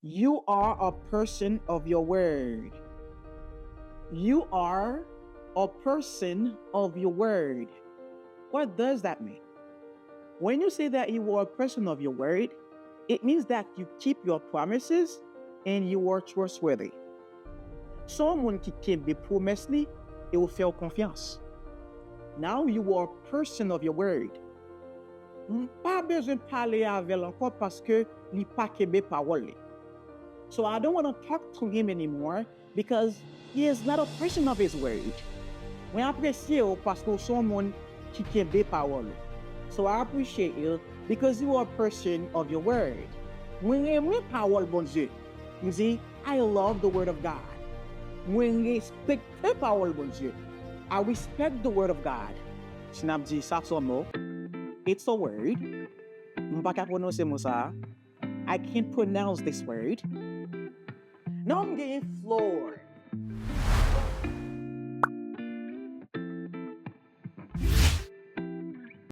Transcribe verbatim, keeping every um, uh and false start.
You are a person of your word. You are a person of your word. What does that mean? When you say that you are a person of your word, it means that you keep your promises and you are trustworthy. Se yon moun ki kenbe pwomès li e ou fè w konfyans. Now you are a person of your word. M pa bezwen pale avè l ankò paske li pa kenbe pawòl li. So I don't want to talk to him anymore because he is not a person of his word. Mwen apresye w paske w se yon moun ki kenbe pawòl ou. So I appreciate you because you are a person of your word. Mwen renmen pawòl Bondye. M di, I love the word of God. Mwen respekte pawòl Bondye. I respect the word of God. Si n ap di sa se yon mo, it's a word. M pa ka pwononse mo sa a. I can't pronounce this word. Non, m genyen floor.